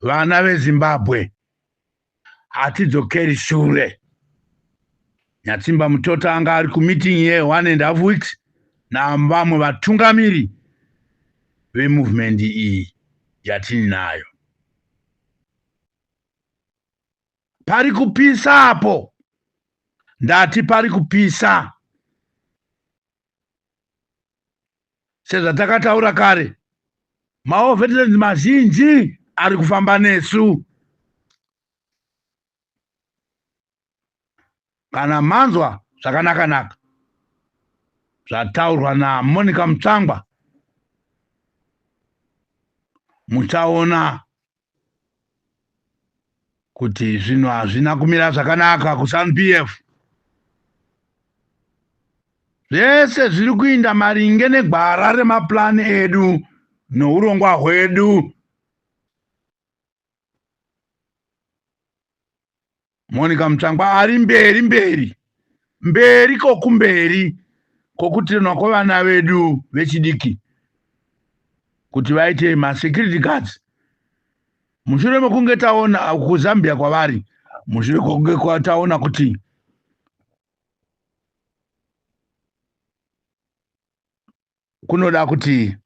Vana veZimbabwe hatidzokeri shure. Nyatsimba Mutota anga ari kumeeting ye 1.5 weeks navamwe vatungamiri vemovement iyi yatinayo. Pari kupisa apo, ndati pari kupisa. Sezvatakataura kare, mawar veterans mazhinji ari kufamba nesu. Kana manzwa zvakanaka-naka zvataurwa naMonica Mutsvangwa, muchaona kuti zvinhu hazvina kumira zvakanaka kuZanu PF. Zvese zviri kuinda maringe negwara remaplan edu nourongwa hwedu. Monica Mutsvangwa ari mberi mberi mberi kokumberi kokutenwa kwevana vedu vechidiki kuti vaite masecurity guards mushure mekunge taona kuZambia kwavari, mushure mekunge taona kuti kunoda kuti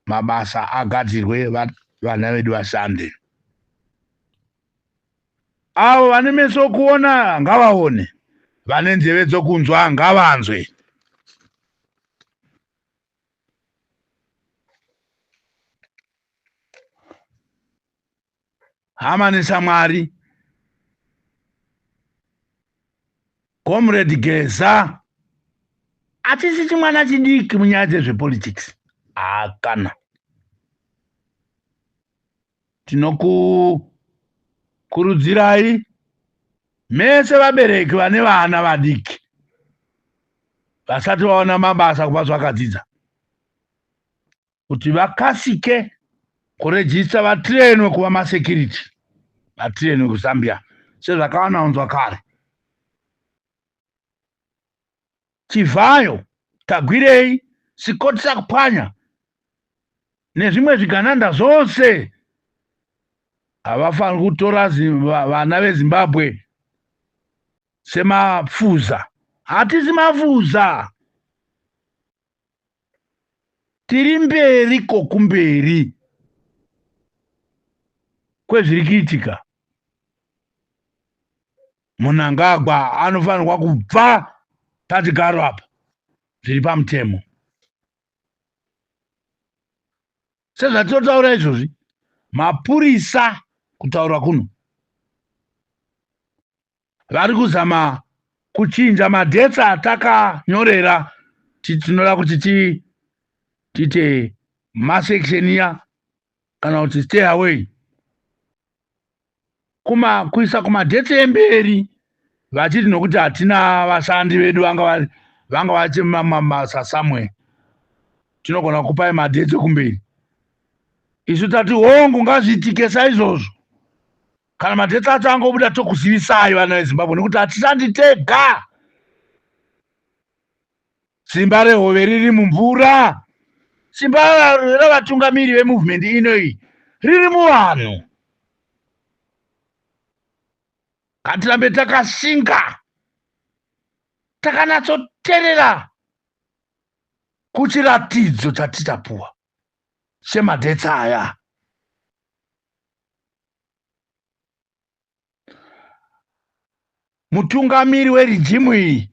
mabasa agadzirwe, vana vedu vashande. Avo vane meso okuona ngavaone, vane nzeve dzokunzwa ngavanzwe. Hama neshamwari, Comrade Geza achisi chimwana chidiki munyaya dzezvepolitics. Hakana. Tinokukurudzirai mese vabereki vane vana vadiki vasati vaona mabasa kubva zvakadzidza kuti vakasike kurejista, vatrenwe kuva masecurity, vatrenwe kuZambia sezvakaanaunzwa kare. Chivhayo, Tagwirei, Sikoti Sakupwanya nezvimwe zvigananda zvose havafaniri kutora vana veZimbabwe semafuza. Hatisi mafuza, tiri mberi kokumberi kwezviri kuitika. Munangagwa anofanirwa kubva pachigaro apa zviri pamutemo. Sezvatinotaura izvozvi, mapurisa kutaura kuno vari kuzama kuchinja madates atakanyorera. Tinoda kuti tiite mass action iya kana kuti stay away, kuma kuisa kumadates emberi, vachiti nokuti hatina vashandi vedu vanga vachimamabasa somewhere, tinogona kupai madates ekumberi. Isu tati hongu, ngazviitike saizvozvo. Kana madates acho angobuda, tokuzivisai vana veZimbabwe, nekuti hatishandi tega. Simba rehove riri mumvura. Simba revatungamiri vemovement inoyi riri muvanhu. Ngatirambe takasinga, takanatsoterera kuchiratidzo chatichapuwa chemadates aya. Mutungamiri weregime iyi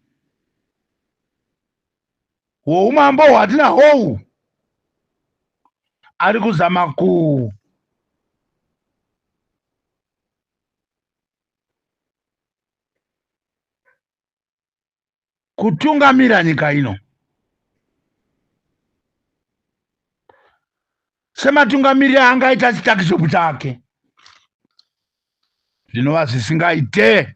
hwoumambo hwatina hou ari kuzama ku kutungamira nyika ino sematungamiriro aangaita chituckshop chake, zvinova zvisingaite.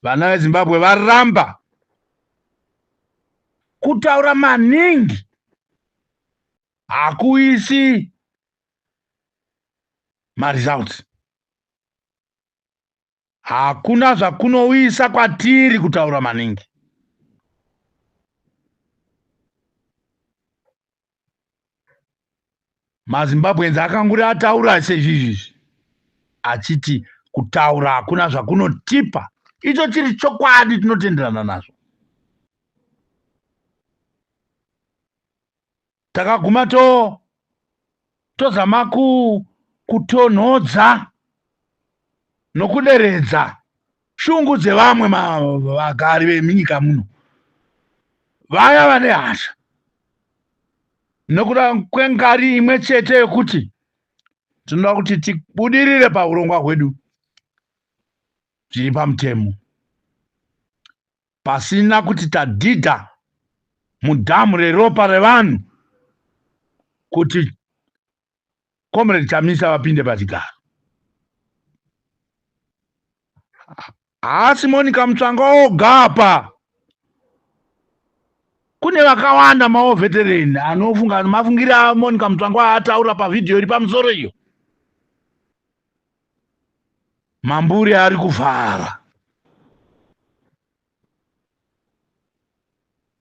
Vana veZimbabwe varamba kutaura maningi hakuisi maresults. Hakuna zvakunouyisa kwatiri kutaura maningi. MaZimbabweans akanguri ataura sezvizvizvi achiti kutaura hakuna zvakunotipa. Icho chiri chokwadi tinotenderana nazvo. Takaguma to tozama ku kutonhodza nokuderedza shungu dzevamwe vagari vemunyika muno vaya vane hasha nokuda kwengari imwe chete yokuti tinoda kuti tibudirire paurongwa hwedu zviri pamutemo pasina kuti tadhidha mudhamu reropa revanhu kuti Comrade Chamisa vapinde pachigaro. Haasi Monica Mutsvangwa oga apa. Kune vakawanda mawo veteran anofunga mafungire aMonica Mutsvangwa aataura pavhidhiyo iri pamusoro iyo. Mamburi ari kuvhara.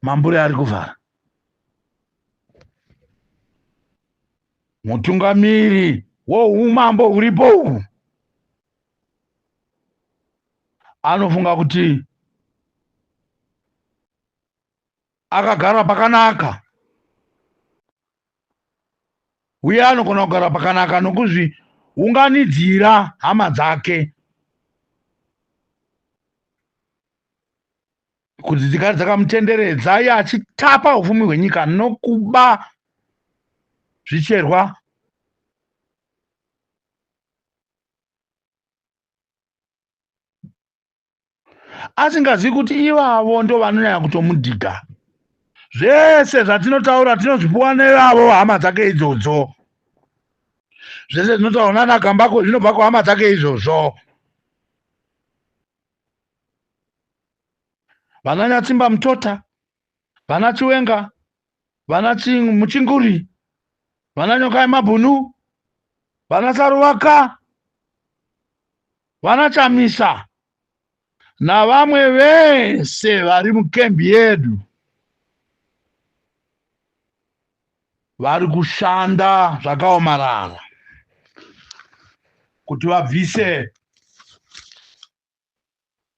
Mamburi ari kuvhara. Mutungamiri woumambo huripo uhu anofunga kuti akagara pakanaka uye anogona kugara pakanaka nokuzviunganidzira hama dzake kuti dzigare dzakamutenderedza iye achitapa upfumi hwenyika nokuba zvicherwa. Asingazivi kuti ivavo ndo vanonyanya kutomudhiga. Zvese zvatinotaura tinozvipuwa nevavo hama dzake idzodzo. Zvese zvinotaurwa nana Gambakwe zvinobva kuhama dzake izvozvo. Vana Nyatsimba Mutota, vana Chiwenga, vana Muchinguri, vana Nyokai Mabhunu, vana Saruvaka, vana Chamisa navamwe vese vari mukembi yedu vari kushanda zvakaomarara kuti vabvise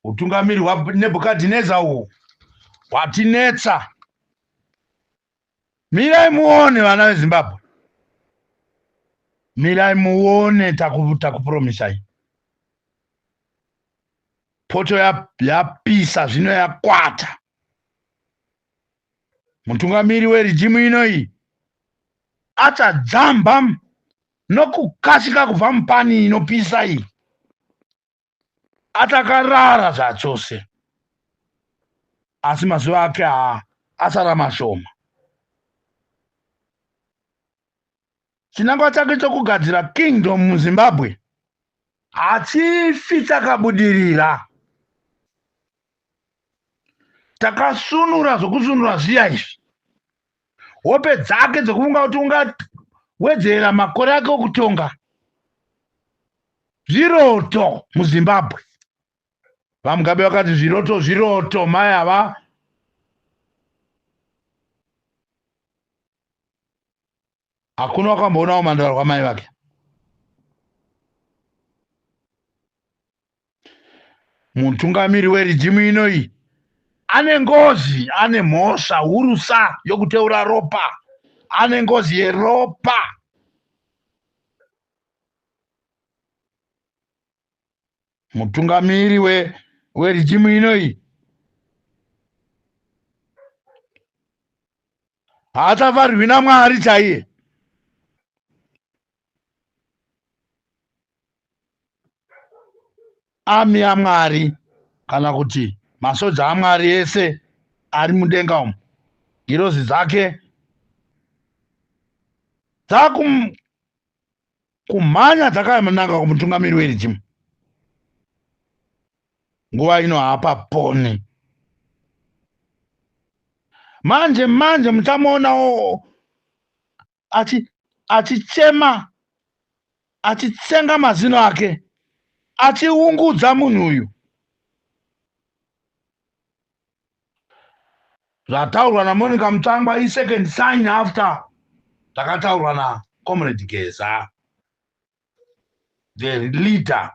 Utungamiri hwaNebhukadhineza uhu hwatinetsa. Mirai muone vana veZimbabwe, mirai muone, takupromisai. Poto yapisa zvino yakwata. Mutungamiri werijimu inoyi achajamba nokukasika kubva mupani inopisa iyi. Atakarara zvachose asi mazuva ake haa asara mashoma. Chinangwa chake chokugadzira kingdom muZimbabwe hachifi chakabudirira. Takasunura zvokusunura zviya izvi. Hope dzake dzekufunga kuti ungawedzera makore ake okutonga zviroto muZimbabwe. VaMugabe vakati zviroto zviroto mai ava. Hakuna wakamboonawo mhandara kwamai vake. Mutungamiri werijimu inoyi ane ngozi, ane mhosva hurusa yokuteura ropa, ane ngozi yeropa. Mutungamiri werijimu inoyi haachafarirwi naMwari chaiye. Ami yaMwari kana kuti masoja aMwari ese ari mudenga umu, ngirozi dzake dzakumhanya dzakananga kumutungamiri werijimu. Nguva ino haapaponi. Manje manje muchamuonawo achichema achitsenga mazino ake achiungudza munhu uyu. Zvataurwa naMonica Mutsvangwa isecond sign after zvakataurwa Comrade Geza, the leader,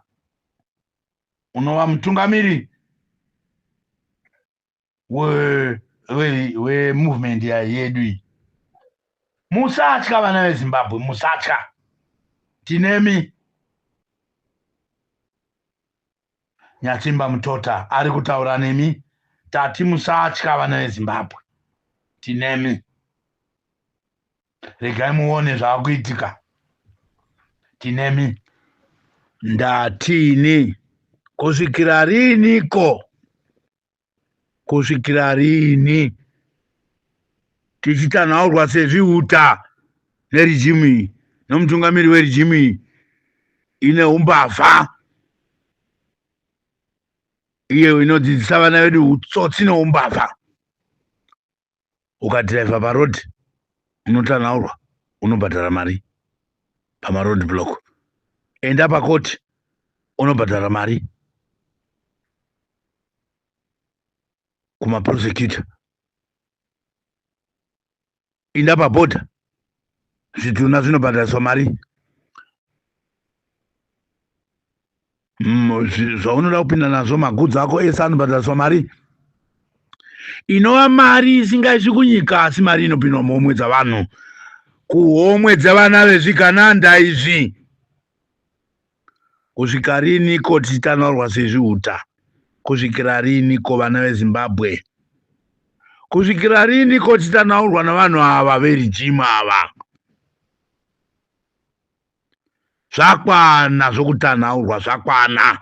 unova mutungamiri wemovement yedu iyi. Musatya vana veZimbabwe, musatya, tinemi. Nyatsimba Mutota ari kutaura nemi. Tati musatya vana veZimbabwe, tinemi. Regai muone zvaakuitika, tinemi. Ndatini kusvikira riniko? Kusvikira rini tichitanhaurwa sezvihuta nerijimu iyi, nomutungamiri werijimu iyi ine umbavha, iyo inodzidzisa vana vedu utsotsi neumbavha? Ukadhiraivha parodhi unotanhaurwa, unobhadhara mari pamaroad block. Enda pakoti, unobhadhara mari kumaprosecutor. Inda pabhodha, zvitunha zvinobhadhariswa mari. Zvaunoda kupinda nazvo, magudzi ako ese anobhadhariswa mari, inova mari isingaiswi kunyika, asi mari inopindwa muhomwe dzavanhu, kuhomwe dzevana vezvigananda izvi. Kusvika riniko tichitanhaurwa sezvihuta? Kusvikira riniko, vana veZimbabwe? Kusvikira riniko tichitanhaurwa navanhu ava verijimu ava? Zvakwana zvokutanhaurwa, zvakwana.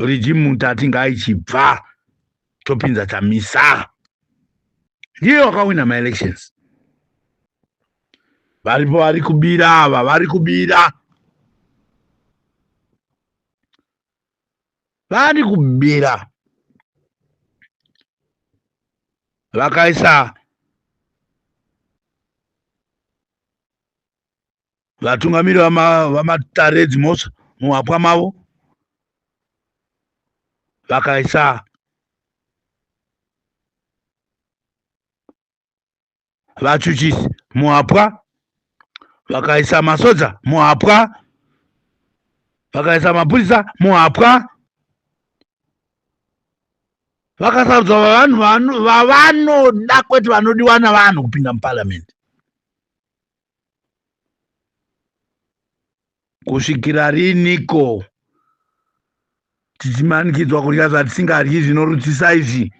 Rijimu tati ngaichibva, topinza Chamisa, ndiye wakawina maelections. Varipo vari kubira ava, vari kubira, vari kubira. Vakaisa vatungamiri vamatare edzimhosva muhapwa mavo, vakaisa vachuchisi muhapwa, vakaisa masoja muhapwa, vakaisa mapurisa muhapwa, vakasarudza vanhu vavanoda, kwete vanodiwa navanhu, kupinda muparamende. Kusvikira riniko tichimanikidzwa kudya zvatisingadyi zvinorutsisa izvi?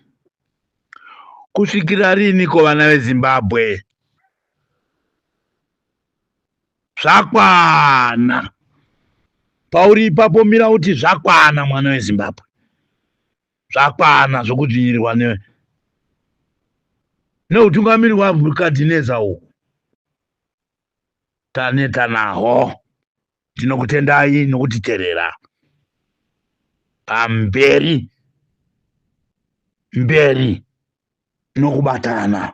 Kusvikira riniko, vana veZimbabwe? Zvakwana. Pauri ipapo, mira kuti zvakwana, mwana weZimbabwe, zvakwana zvokudzvinyirirwa neutungamiri hwaNebhukadhineza uhu. Taneta naho. Tinokutendai nokutiterera. Pamberi mberi nokubatana,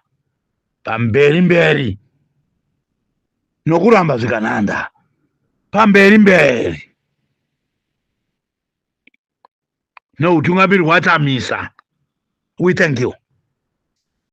pamberi mberi nokuramba zvikananda, pamberi mberi neutungamiri hwaChamisa. We thank you.